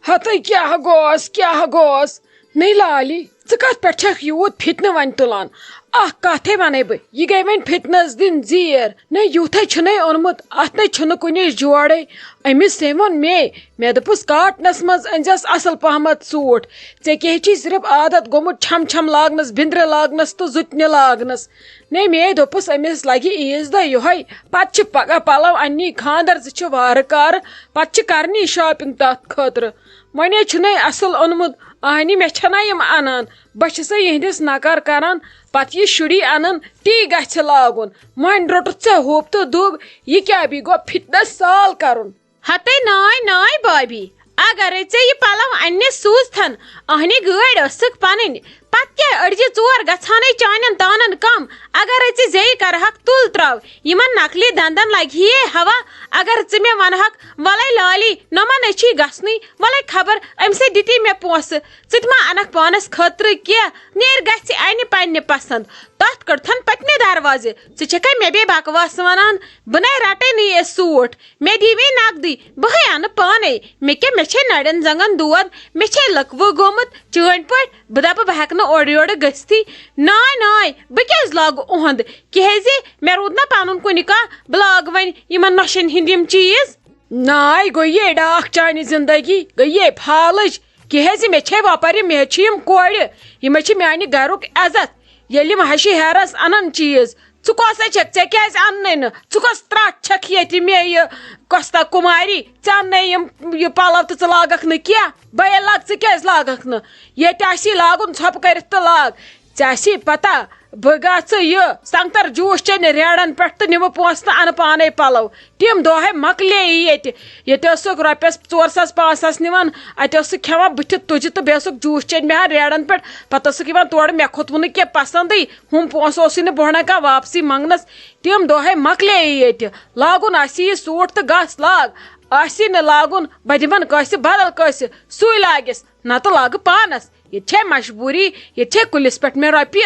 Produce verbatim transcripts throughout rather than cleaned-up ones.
ہتٕے کیٛاہ گوس، کیٛاہ گوس؟ نٔے لالی، ژٕ کتھ پٮ۪ٹھ چھکھ یوٗت فتنہٕ وۄنۍ تُلان؟ اکھ کتھے ونَے بہٕ، یہِ گٔے وۄنۍ فتنس دِنۍ زیٖر۔ نہ، یُتھے چھُنے اوٚنمُت، اتھ نے چھُنہٕ کُنِچ جوڑے۔ أمِس تٔمۍ ووٚن مے، مےٚ دوٚپُس، "کاٹنس منٛز أنۍزٮ۪س اصل پہمتھ سوٗٹ۔ ژےٚ کیٛاہ چھُے صرف عادت گوٚمُت چھم چھم لاگنس، بِندرِ لاگنس تہٕ زُتنہِ لاگنس؟" نے مے دوٚپُس، أمِس لگہِ عیٖذ دۄہ یِہوٚے، پتہٕ چھِ پگاہ پلو اننی، خانٛدر زٕ چھِ وارٕ کارٕ، پتہٕ چھِ کرنی shopping تتھ خٲطرٕ۔ وۄنۍ ہے چھُنے اصل اوٚنمُت، اہنہِ مےٚ چھَنا یِم انان؟ بہٕ چھسے یِہنٛدِس نکار کران، پتہٕ یہِ شُری انان، تی گژھِ لاگُن۔ وۄنۍ روٚٹُتھ ژےٚ ہوٚپ تہٕ دوٚپ، یہِ کیٛاہ بیٚیہِ گوٚو فتنس سال کرُن؟ ہتے ناے ناے بابی، اگرے ژےٚ یہِ پلو اننہِ سوٗزتھن، اہنہِ گٲڑۍ ٲسٕکھ پنٕنۍ، پتہٕ کیٛاہ أڑجہِ ژور گژھانَے چانٮ۪ن تانن کم؟ اگرے ژٕ زیٚیہِ کرہکھ تُل ترٛاو، یِمن نقلی دندن لگہِ ہے ہوا۔ اگر ژٕ مےٚ ونہکھ، "ولے لالی، نۄمن ہے چھی گژھنٕے، ولے خبر أمۍ سٕے دِتی مےٚ پونٛسہٕ، ژٕ تہِ ما انکھ پانس خٲطرٕ کینٛہہ، نیر گژھِ انہِ پننہِ پسند"، تتھ کٔڑتھن پٔتمہِ دروازِ۔ ژٕ چھکھے مےٚ بیٚیہِ بکواس ونان؟ بہٕ نے رٹے نہٕ یہِ سوٗٹ، مےٚ دی وۄنۍ نقدٕے، بہٕ ہے انہٕ پانے۔ مےٚ کیٛاہ، مےٚ چھے نرٮ۪ن زنٛگن دود، مےٚ چھے لٔکوٕ گوٚمُت چٲنۍ پٲٹھۍ۔ بہٕ دپہٕ بہٕ ہٮ۪کہٕ نہٕ اورٕ یورٕ گٔژھتھٕے۔ ناے ناے، بہٕ کیٛازِ لاگہٕ اُہُنٛد؟ کیٛازِ مےٚ روٗد نہ پنُن کُنہِ کانٛہہ، بہٕ لاگہٕ وۄنۍ یِمن نۄشن ہٕنٛدۍ یِم چیٖز۔ ناے گوٚو یے ڈاکھ چانہِ زندگی، گٔے یے فالٕج۔ کیٛازِ مےٚ چھے وۄپرِ، مےٚ چھِ یِم کورِ، یِمے چھِ میانہِ گرُک عزت۔ ییٚلہِ یِم ہشہِ ہیرس انن چیٖز، ژٕ کۄس ہے چھکھ؟ ژےٚ کیٛازِ اَننَے نہٕ؟ ژٕ کۄس ترٛٹھ چھکھ ییٚتہِ مےٚ یہِ کۄستا کُماری؟ ژےٚ اَننَے یِم، یہِ پَلو تہٕ ژٕ لاگَکھ نہٕ کینٛہہ۔ بہٕ ییٚلہِ لاگہٕ، ژٕ کیٛازِ لاگَکھ نہٕ؟ ییٚتہِ آسی لاگُن، ژھۄپہٕ کٔرِتھ تہٕ لاگ۔ ژےٚ آسی پَتہ، بہٕ گژھٕ یہِ سنٛگتر جوٗس چیٚنہِ ریڈَن پٮ۪ٹھ تہٕ نِمہٕ پونٛسہٕ تہٕ اَنہٕ پانے پَلو۔ تِم دۄہ ہے مۄکلے ییٚتہِ۔ ییٚتہِ ٲسٕکھ رۄپیَس ژور ساس پانٛژھ ساس نِوان، اَتہِ ٲسٕکھ کھٮ۪وان بٕتھِ تُجہِ تہٕ بیٚیہِ ٲسٕکھ جوٗس چیٚنہِ مےٚ ہا ریڈَن پٮ۪ٹھ۔ پَتہٕ ٲسٕکھ یِوان تورٕ، مےٚ کھوٚت وُنہٕ کینٛہہ پَسنٛدٕے۔ ہُم پونٛسہٕ اوسُے نہٕ بہٕ ہنا کانٛہہ واپسٕے منٛگنَس۔ تِم دۄہَے مۄکلے ییٚتہِ۔ لاگُن آسی یہِ سوٗٹ تہٕ گژھ لاگ۔ آسی نہٕ لاگُن، بہٕ دِمَن کٲنٛسہِ بدل کٲنٛسہِ، سُے لاگٮ۪س، نَتہٕ لاگہٕ پانَس۔ ییٚتہِ چھے مجبوٗری، ییٚتہِ چھے کُلِس پٮ۪ٹھ مےٚ رۄپیہِ۔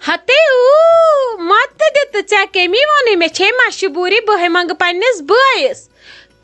ہتے اوٗ، مَتہٕ دِ تہٕ ژےٚ کٔمی ووٚنُے، مےٚ چھے مجبوٗری، بہٕ ہے منٛگہٕ پنٛنِس بٲیِس۔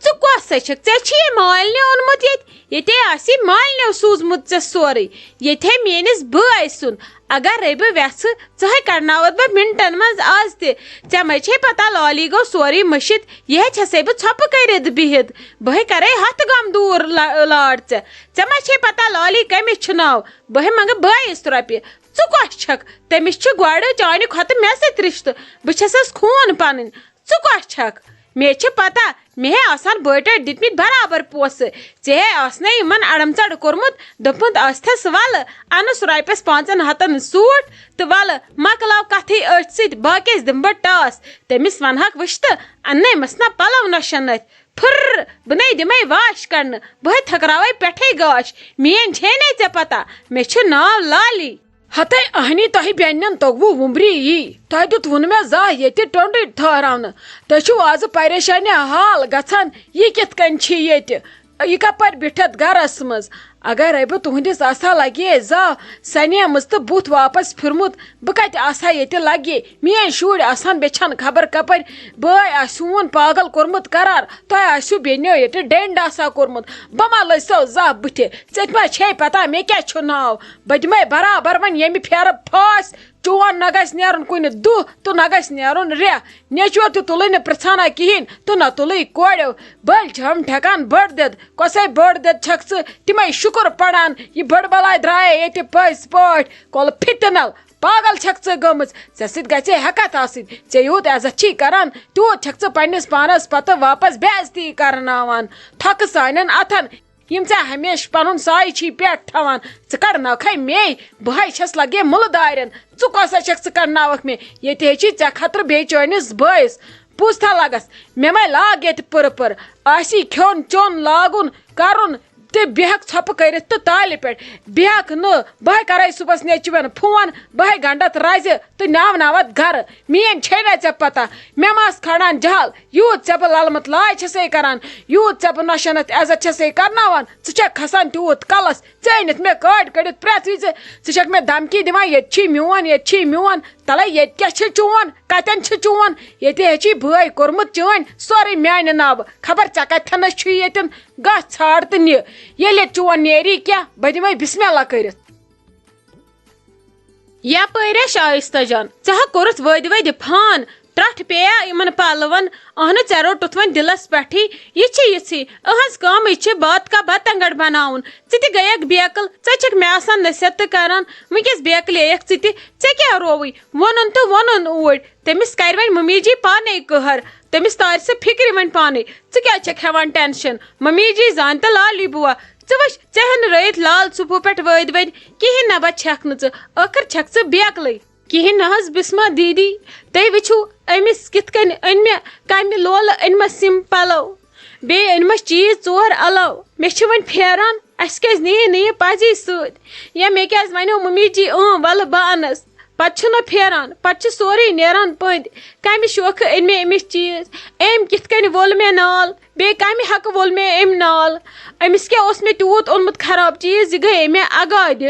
ژٕ کۄس سا چھکھ؟ ژےٚ چھُے مالنہِ اوٚنمُت ییٚتہِ؟ ییٚتے آسی مالنیو سوٗزمُت ژےٚ سورُے۔ ییٚتہِ ہے میٲنِس بٲے سُنٛد۔ اگر رٔبہِ وٮ۪ژھٕ، ژٕ ہے کڑناوتھ بہٕ منٹن منٛز آز تہِ۔ ژےٚ مے چھے پتہ، لالی گوٚو سورُے مٔشِتھ۔ یہِ ہے چھسے بہٕ ژھۄپہٕ کٔرِتھ بِہِتھ۔ بہٕ ہے کرے ہتھ غم دوٗر لا-، لاڈ ژےٚ۔ ژےٚ ما چھے پتہ، لالی کٔمِس چھُ ناو؟ بہٕ ہے منٛگہٕ بٲیِس رۄپیہِ۔ ژٕ کۄس چھکھ؟ تٔمِس چھُ گۄڈٕ چانہِ کھۄتہٕ مےٚ سۭتۍ رشتہٕ۔ بہٕ چھسس خوٗن پنٕنۍ۔ ژٕ کۄس چھکھ؟ مےٚ چھِ پتہ، مےٚ ہے آسان بٲٹۍ دِتمٕتۍ برابر پونٛسہٕ۔ ژےٚ ہے آسنے یِمن اڑم ژڑ کوٚرمُت، دوٚپمُت آسہِ تھس، "ولہٕ، انُس رۄپیس پانٛژن ہتن سوٗٹ تہٕ ولہٕ، مۄکلاو کتھٕے أتھۍ سۭتۍ، باقیس دِمہٕ بہٕ ٹاس۔" تٔمِس ونہکھ، "وٕچھ تہٕ، اننے مس نا پلو نۄشن أتھۍ۔ پھر، بہٕ نے دِمے واش کڑنہٕ، بہٕ ہے تھکراوے پٮ۪ٹھے گاش۔ میٲنۍ چھے نے ژےٚ پتہ، مےٚ چھُ ناو لالی۔" ہتے اہنی، تۄہہِ بیٚنٮ۪ن توٚگوُ وُمبرِ یی۔ تۄہہِ دیُت وُن مےٚ زاہ ییٚتہِ ٹۄنٛڈٕرۍ ٹھہراونہٕ۔ تُہۍ چھِو آزٕ پریشانہِ حال گژھان، یہِ کِتھ کٔنۍ چھِ ییٚتہِ؟ یہِ کپٲرۍ بیٖٹھتھ گرس منٛز؟ اگرے بہٕ تُہنٛدِس آسہٕ ہا لگہِ ہے زاہ سنیمٕژ تہٕ بُتھ واپس پھِرمُت، بہٕ کتہِ آسہٕ ہا ییٚتہِ لگہِ؟ میٲنۍ شُرۍ آسہٕ ہن بیچھان خبر کپٲرۍ، بٲے آسہِ ہوٗن پاگل کوٚرمُت قرار، تۄہہِ آسِوٕ بیٚنیو ییٚتہِ ڈینڈ آسا کوٚرمُت۔ بہٕ ما لٔج سو زاہ بٕتھِ؟ ژےٚ تہِ ما چھے پتہ مےٚ کیٛاہ چھُ ناو؟ بہٕ دِمے برابر وۄنۍ ییٚمہِ پھیرٕ پھاس۔ چون نہ گژھِ نیرُن کُنہِ دُہ تہٕ نہ گژھِ نیرُن رٮ۪ہہ۔ نیچویو تہِ تُلٕے نہٕ پرٛژھانا کِہیٖنۍ تہٕ نہ تُلٕے کورٮ۪و۔ بٔلۍ چھَم ٹھٮ۪کان بٔڑ دٮ۪د۔ کۄسَے بٔڑ دٮ۪د چھَکھ ژٕ؟ تِمَے شُکُر پَران، یہِ بٔڑ بَلاے درٛایے ییٚتہِ پٔزۍ پٲٹھۍ۔ کۄلہٕ فِتنَل، پاگل چھَکھ ژٕ گٔمٕژ۔ ژےٚ سۭتۍ گژھِ ہے ہٮ۪کَتھ آسٕنۍ۔ ژےٚ یوٗت عزت چھی کَران، تیوٗت چھَکھ ژٕ پنٛنِس پانَس پَتہٕ واپَس بے عزتی کَرناوان۔ تھۄکہٕ سانٮ۪ن اَتھَن۔ یِم ژےٚ ہمیشہٕ پنُن سایہِ چھی پٮ۪ٹھ تھاوان، ژٕ کڑناوکھے مے، بہٕ ہے چھَس لگے مُلہٕ دارٮ۪ن۔ ژٕ کۄسا چھَکھ، ژٕ کڑناوکھ مے؟ ییٚتہِ ہے چھی ژےٚ خٲطرٕ بیٚیہِ چٲنِس بٲیِس۔ پوٚز تھا لگس، مےٚ مَے لاگ ییٚتہِ پٕرٕ پٕرٕ۔ آسی کھیوٚن چیوٚن لاگُن کرُن تہٕ بیٚہکھ ژھۄپہٕ کٔرِتھ تہٕ تالہِ پٮ۪ٹھ۔ بیٚہکھ نہٕ، بہٕ ہے کرے صُبحس نیٚچوٮ۪ن فون، بہٕ ہے گنڈتھ رزِ تہٕ ناوناوتھ گرٕ۔ میٲنۍ چھے نہ ژےٚ پتہ، مےٚ ما آسہٕ کھالان جہل؟ یوٗت ژےٚ بہٕ للمت لاے چھسے کران، یوٗت ژےٚ بہٕ نۄشن اتھ عزت چھسے کرناوان، ژٕ چھکھ کھسان تیوٗت کلس۔ ژےٚ أنِتھ مےٚ کٲڑۍ کٔڑِتھ پرٛٮ۪تھ وِزِ، ژٕ چھکھ مےٚ دھمکی دِوان، ییٚتہِ چھی میون، ییٚتہِ چھی میون۔ تَلَے ییٚتہِ کیٛاہ چھِ چون؟ کَتٮ۪ن چھِ چون؟ ییٚتہِ ہے چھُے بٲے کوٚرمُت چٲنۍ سورُے میٛانہِ ناوٕ۔ خبر ژےٚ کَتٮ۪نَس چھُے ییٚتٮ۪ن؟ گژھ ژھانٛڈ تہٕ نہِ۔ ییٚلہِ ییٚتہِ چون نیری کیٛاہ، بہٕ دِمَے بسم اللہ کٔرِتھ۔ یپٲرۍ شایستہ جان، ژےٚ ہا کوٚرُتھ وٲدۍ وٲدۍ فان، ٹرٛٹھ پیٚیا یِمن پلون؟ اہنُو، ژےٚ روٚٹُتھ وۄنۍ دِلس پٮ۪ٹھٕے، یہِ چھِ یِژھٕے، أہنٛز کٲمٕے چھِ بات کا بتنگڑ بناوُن۔ ژٕ تہِ گٔیکھ بیقل، ژٕ چھکھ مےٚ آسان نصیحت تہِ کران، وٕنکیٚس بیقلے یکھ ژٕ تہِ، ژےٚ کیٛاہ رووُے؟ ووٚنُن تہٕ ووٚنُن اوٗرۍ، تٔمِس کرِ وۄنۍ ممی جی پانے قہر، تٔمِس تارِ سُہ فِکرِ وۄنۍ پانے۔ ژٕ کیٛازِ چھکھ ہٮ۪وان ٹینشن؟ ممی جی زانہِ تہٕ لالی بُوا، ژٕ وٕچھ، ژےٚ ہن رٲیِتھ لال ژُپو پٮ۪ٹھ وٲدۍ وٲدۍ کِہیٖنۍ نہ بہ چھکھ نہٕ ژٕ، ٲخٕر چھکھ ژٕ بیکلٕے۔ کِہیٖنۍ نہ حظ بسمہ دیدی، تُہۍ وٕچھِو أمِس کِتھ کٔنۍ أنۍ مےٚ، کمہِ لولہٕ أنۍ مس یِم پلو، بیٚیہِ أنۍ مس چیٖز ژور الو۔ مےٚ چھِ وۄنۍ پھیران، اسہِ کیٛازِ نِیہِ نہٕ یہِ پزی سۭتۍ، یا مےٚ کیٛازِ ونیو ممی جی اۭں ولہٕ بہٕ انس۔ پتہٕ چھُنہ پھیران، پتہٕ چھُ سورُے نیران پٔنٛدۍ۔ کمہِ شوخہٕ أنۍ مےٚ أمِس چیٖز؟ أمۍ کِتھ کٔنۍ وول مےٚ نال؟ بیٚیہِ کمہِ حقہٕ وول مےٚ أمۍ نال؟ أمِس کیٛاہ اوس مےٚ تیوٗت اوٚنمُت خراب چیٖز، یہِ گٔیے مےٚ اگادِ۔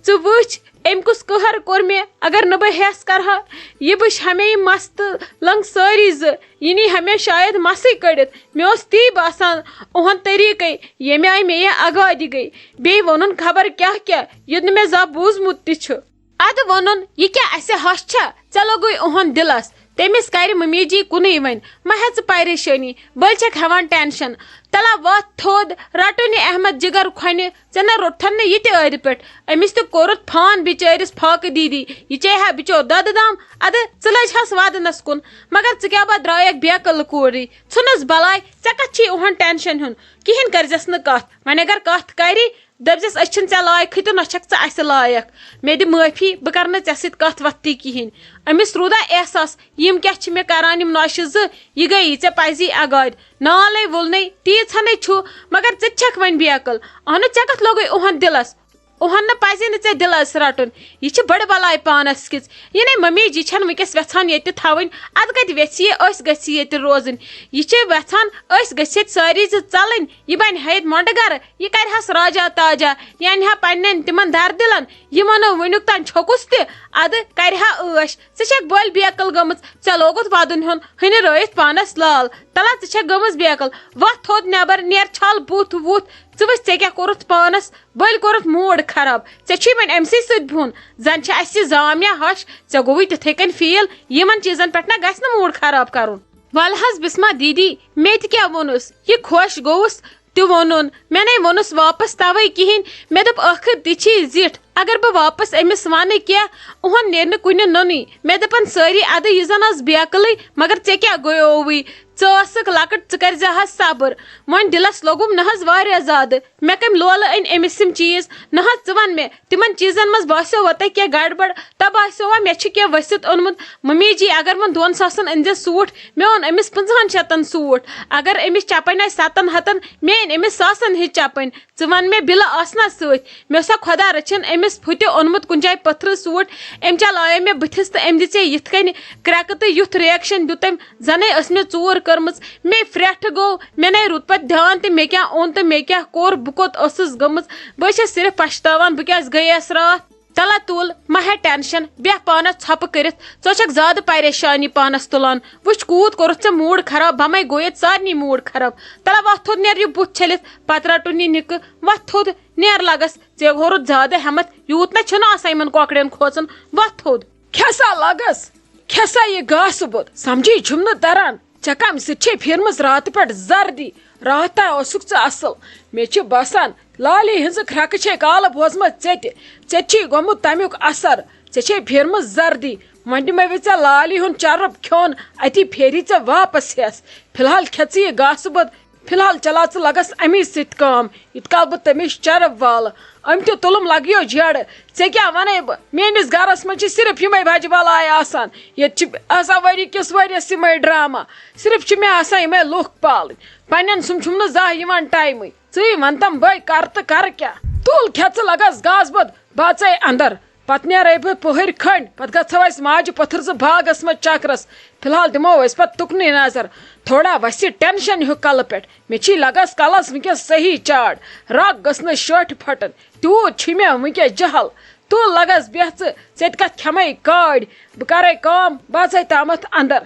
ژٕ وٕچھ، أمۍ کُس قہر کوٚر مےٚ، اگر نہٕ بہٕ ہٮ۪س کرٕ ہا، یہِ وٕچھ ہا مےٚ یہِ مستہٕ لنٛگ سٲری زٕ، یہِ نی ہا مےٚ شاید مسٕے کٔڑِتھ۔ مےٚ اوس تی باسان، اُہُنٛد طریٖقے، ییٚمہِ آیہِ مےٚ یہِ اگادِ گٔے۔ بیٚیہِ ووٚنُن خبر کیٛاہ کیٛاہ، یُتھ نہٕ مےٚ زانٛہہ بوٗزمُت تہِ چھُ۔ ادٕ ووٚنُن، یہِ کیٛاہ اسہِ ہش چھا؟ ژےٚ لوٚگُے اُہُنٛد دِلس۔ تٔمِس کرِ ممی جی کُنُے وۄنۍ۔ مہ ہےٚ ژٕ پریشٲنی، بٔلۍ چھکھ ہٮ۪وان ٹینشن۔ تلہ وۄتھ تھوٚد، رٹُن یہِ احمد جگر کھۄنہِ۔ ژےٚ نہ روٚٹتھن نہٕ یہِ تہِ أرۍ پٮ۪ٹھ۔ أمِس تہِ کوٚرُتھ فان بِچٲرِس فاقہٕ دیدی۔ یہِ چیٚیہِ ہا بِچور دۄدٕ دام۔ ادٕ ژٕ لٔج ہس ودنس کُن۔ مگر ژٕ کیٛاہ با درٛایکھ بیقل کوٗرٕے؟ ژھٕنُس بلاے، ژےٚ کتھ چھُے اُہُنٛد ٹینشن ہیوٚن؟ کِہیٖنۍ کٔرزٮ۪س نہٕ کتھ۔ وۄنۍ اگر کتھ کرِ، دٔپزٮ۪س، أسۍ چھِنہٕ ژےٚ لایقٕے تہٕ نہ چھکھ ژٕ اَسہِ لایق۔ مےٚ دِ معٲفی، بہٕ کرٕ نہٕ ژےٚ سۭتۍ کتھ وتھ تہِ کِہیٖنۍ۔ أمِس روٗدا احساس، یِم کیٛاہ چھِ مےٚ کران، یِم نۄشہِ زٕ، یہِ گٔیی ژےٚ پزی اگادِ۔ نالے وولنے، تیٖژ ہنے چھُ، مگر ژٕ تہِ چھکھ وۄنۍ بیقل۔ اہنُو، ژےٚ کتھ لوٚگُے اُہن دِلس؟ اُہن نہٕ پزی نہٕ ژےٚ دِلس رٹُن۔ یہِ چھِ بٔڑ بلاے پانس کِژ۔ یہِ نے ممی جی چھنہٕ وٕنکیٚس وٮ۪ژھان ییٚتہِ تھاوٕنۍ۔ ادٕ کتہِ ویژھِ یہِ؟ أسۍ گژھِ ییٚتہِ روزٕنۍ۔ یہِ چھِ وٮ۪ژھان أسۍ گٔژھۍ ییٚتہِ سٲری زٕ ژلٕنۍ۔ یہِ بنہِ ہا ییٚتہِ مۄنڈٕ گرٕ، یہِ کرِ ہس راجا تاجا، یہِ انہِ ہا پننٮ۪ن تِمن دردِلن، یِمو نہٕ وٕنیُک تام چھوٚکُس تہِ، ادٕ کرِ ہا عٲش۔ ژٕ چھکھ بٔلۍ بیقل گٔمٕژ، ژےٚ لوگُتھ ودُن ہیوٚن، ہُنہِ رٲیِتھ پانس لال۔ تلہ ژٕ چھکھ گٔمٕژ بیقل، وۄتھ تھوٚد نٮ۪بر، نیر چھل بُتھ وُتھ، ژٕ وٕچھ ژےٚ کیٛاہ کوٚرُتھ پانس، بٔلۍ کوٚرُتھ موٗڈ خراب۔ ژےٚ چھُے وۄنۍ أمۍ سٕے سۭتۍ بِہُن، زن چھِ اسہِ یہِ زامیا ہش، ژےٚ گوٚوُے تِتھے کٔنۍ فیٖل، یِمن چیٖزن پٮ۪ٹھ نہ گژھِ نہٕ موٗڈ خراب کرُن۔ ولہٕ حظ بسمہ دیدی، مےٚ تہِ کیٛاہ ووٚنُس، یہِ خۄش گوٚوُس تہِ ووٚنُن۔ مےٚ نے ووٚنُس واپس توے کِہیٖنۍ۔ مےٚ دوٚپ، ٲخٕر تہِ چھِ یہِ زِٹھ، اگر بہٕ واپس أمِس ونہٕ کینٛہہ، اُہُنٛد نیرِ نہٕ کُنہِ نوٚنُے۔ مےٚ دپن سٲری، ادٕ یہِ زن ٲس بیقلٕے، مگر ژےٚ کیٛاہ گوٚیووُے؟ ژٕ ٲسٕکھ لۄکٕٹ، ژٕ کٔرۍ زِ حظ صبر۔ وۄنۍ دِلس لوٚگُم نہ حظ واریاہ زیادٕ۔ مےٚ کٔمۍ لولہٕ أنۍ أمِس یِم چیٖز؟ نہ حظ، ژٕ وَن مےٚ، تِمن چیٖزن منٛز باسیووا تۄہہِ کینٛہہ گڑبڑ؟ تۄہہِ باسیووا مےٚ چھُ کینٛہہ ؤسِتھ اوٚنمُت؟ ممی جی، اگر وۄنۍ دۄن ساسن أنۍ زِ سوٗٹ، مےٚ اوٚن أمِس پٕنٛژٕہن شیٚتن سوٗٹ۔ اگر أمِس چپٕنۍ آسہِ ستن ہتن، مےٚ أنۍ أمِس ساسن ہِنٛز چپٕنۍ۔ ژٕ وَن مےٚ، بِلہٕ آسنا سۭتۍ؟ مےٚ اوسا خۄدا رٔچھِن أمِس پھُتہِ اوٚنمُت کُنہِ جایہِ پٔتھرٕ سوٗٹ؟ أمۍ چلاوے مےٚ بٕتھِس تہٕ أمۍ دِژے یِتھ کٔنۍ کرٛٮ۪کہٕ تہٕ یُتھ reaction دیُت أمۍ، زَنَے ٲس مےٚ ژوٗر کٔرمٕژ۔ مے پھرٛٹھ گوٚو، مےٚ نے روٗد پَتہٕ دیان تہِ مےٚ کیٛاہ اوٚن تہٕ مےٚ کیٛاہ کوٚر، بہٕ کوٚت ٲسٕس گٔمٕژ۔ بہٕ چھَس صرف پَشتاوان، بہٕ کیٛازِ گٔیَس راتھ۔ تَلہ تُل، مہ ہےٚ tension، بیٚہہ پانَس ژھۄپہٕ کٔرِتھ۔ ژٕ چھَکھ زیادٕ پریشٲنی پانَس تُلان۔ وٕچھ، کوٗت کوٚرُتھ ژےٚ mood خراب، بَمَے گوٚیَتھ سارنٕے mood خراب۔ تَلہ وۄتھ تھوٚد، نیر یہِ بُتھ چھٔلِتھ، پَتہٕ رَٹُن یہِ نِکہٕ۔ وۄتھ تھوٚد، نیر لَگَس۔ ژےٚ ہوٚرُتھ زیادٕ ہٮ۪مَتھ، یوٗت نہ چھُنہٕ آسان یِمَن کۄکرٮ۪ن کھوژُن۔ وۄتھ تھوٚد۔ کھےٚ سا لَگَس، کھےٚ سا یہِ گاسہٕ بوٚد، سَمجھی چھُم نہٕ تَران۔ ژےٚ کَمہِ سۭتۍ چھے پھیٖرمٕژ راتہٕ پٮ۪ٹھ زَردی؟ راتھ تام اوسُکھ ژٕ اَصٕل۔ مےٚ چھِ باسان، لالی ہٕنٛزٕ کھرٛٮ۪کہٕ چھے کالہٕ بوزمَژ ژےٚ تہِ۔ ژےٚ تہِ چھُے گوٚمُت تَمیُک اَثر۔ ژےٚ چھے پھیٖرمٕژ زَردی۔ وۄنۍ دِمَے بہٕ ژےٚ لالی ہُنٛد چرٕب کھیوٚن، أتی پھیری ژےٚ واپس ہٮ۪س۔ فی الحال کھےٚ ژٕ یہِ گاسہٕ بوٚد۔ فی الحال چلاو ژٕ لَگَس اَمی سۭتۍ کٲم، یوٗت کال بہٕ تٔمِس چرٕب والہٕ۔ أمۍ تہِ تُلُم لَگیو جیرٕ۔ ژےٚ کیٛاہ وَنَے بہٕ؟ میٛٲنِس گَرَس منٛز چھِ صرف یِمَے بَجہِ بَلاے آسان۔ ییٚتہِ چھِ آسان ؤری کِس ؤریَس یِمَے ڈرٛاما۔ صرف چھِ مےٚ آسان یِمَے لُکھ پالٕنۍ۔ پنٛنٮ۪ن سُنٛد چھُم نہٕ زانٛہہ یِوان ٹایمٕے۔ ژٕے وَن تَم بہٕ کَرٕ تہٕ کَرٕ کیٛاہ؟ تُل کھےٚ ژٕ لَگَس گاسہٕ بوٚد، بہٕ اژَے اَندَر۔ پتہٕ نیرے بہٕ پُہٕرۍ کھٔنٛڈۍ، پتہٕ گژھو أسۍ ماجہِ پٔتھٕر زٕ باغس منٛز چکرس۔ فی الحال دِمو أسۍ پتہٕ تُکنُے نظر۔ تھوڑا وسہِ ٹینشن ہیوٗ کلہٕ پٮ۪ٹھ۔ مےٚ چھی لگس کلس وٕنکیٚس صحیح چاڑ۔ رگ گٔژھ نہٕ شٲٹھِ پھٹٕنۍ۔ تیوٗت چھُے مےٚ وٕنکیٚس جہل۔ تُل لگس بیٚہہ ژٕ، ژےٚ تہِ کتھ کھٮ۪مے کاڑۍ، بہٕ کرے کٲم، بہٕ ژے تامتھ اندر۔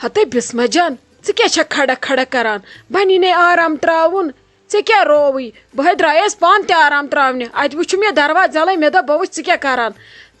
ہتے بسمہ جان، ژٕ کیٛاہ چھکھ کھڑا کھڑا کران؟ بنی نے آرام تراوُن، ژےٚ کیٛاہ رووٕے؟ بہٕ ہے درٛایس پانہٕ تہِ آرام تراونہِ، اتہِ وُچھُم یہِ دروازٕ یلے، مےٚ دوٚپ بہٕ وٕچھِ ژٕ کیٛاہ کران،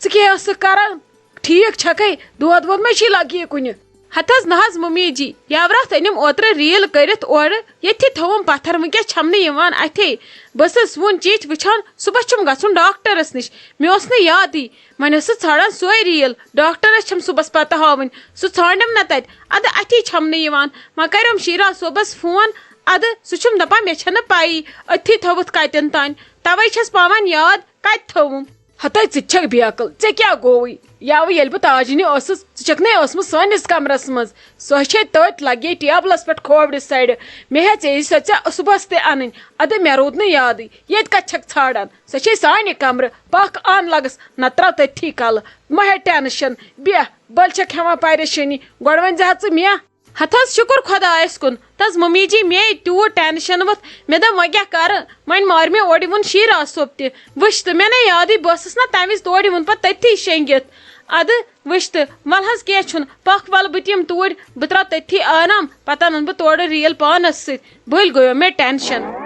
ژٕ کیٛاہ ٲسٕکھ کران؟ ٹھیٖک چھکھے؟ دود وود ما چھی لگہِ کُنہِ؟ ہتہٕ حظ نہ حظ ممی جی، یاوراتھ أنِم اوترٕ ریٖل کٔرِتھ اورٕ، ییٚتھی تھوٚوُم پتھر، وٕنکیٚس چھَم نہٕ یِوان اَتھے۔ بہٕ ٲسٕس وُن چِٹھۍ وٕچھان، صُبحس چھُم گژھُن ڈاکٹرس نِش، مےٚ اوس نہٕ یادٕے۔ وۄنۍ ٲسٕس ژھانڈان سۄے ریٖل، ڈاکٹرس چھَم صُبحس پتہٕ ہاوٕنۍ، سُہ ژھانڈِم نہ تتہِ، ادٕ اَتھی چھَم نہٕ یِوان۔ وۄنۍ کریوم شیرا صٲبس فون، ادٕ سُہ چھُم دپان مےٚ چھَنہٕ پَیی أتھی تھٲوٕتھ کتٮ۪ن تانۍ، توے چھَس پاوان یاد کتہِ تھٲوٕم۔ ہتے ژٕ تہِ چھکھ بے عقل، ژےٚ کیٛاہ گوٚوُے؟ یاوٕ ییٚلہِ بہٕ تاجنہِ ٲسٕس، ژٕ چھکھ نے ٲسمٕژ سٲنِس کمرس منٛز۔ سۄ چھے تٔتۍ لگے ٹیبلس پٮ۪ٹھ کھوورِ سایڈٕ۔ مےٚ ہیژے سۄ ژےٚ صُبحس تہِ انٕنۍ، ادٕ مےٚ روٗد نہٕ یادٕے۔ ییٚتہِ کتہِ چھکھ ژھانڈان؟ سۄ چھے سانہِ کمرٕ۔ پکھ ان لگس، نتہٕ تراو تٔتھی کلہٕ۔ مہ ہےٚ ٹینشن، بیٚہہ، بٔلۍ چھکھ ہٮ۪وان پریشٲنی۔ گۄڈٕ ؤنۍ زِ ہا ژٕ مےٚ۔ ہتہٕ حظ شُکر خۄدایس کُن، تس ممی جی مے تیوٗت ٹینشن ووٚتھ، مےٚ دوٚپ وۄنۍ کیٛاہ کرٕ؟ وۄنۍ مارِ مےٚ اورٕ یِوُن شیرا صٲب تہِ۔ وٕچھ تہٕ، مےٚ نے یادٕے، بہٕ ٲسٕس نہ تمہِ وِزِ تورٕ یِوُن پتہٕ تٔتھی شیٚنگِتھ۔ ادٕ وٕچھ تہٕ، ول حظ کینٛہہ چھُنہٕ، پکھ ول بہٕ تہِ یِمہٕ توٗرۍ، بہٕ تراو تٔتھی آرام، پتہٕ انن بہٕ تورٕ ریٖل پانس سۭتۍ۔ بٔلۍ گوٚو مےٚ ٹینشن۔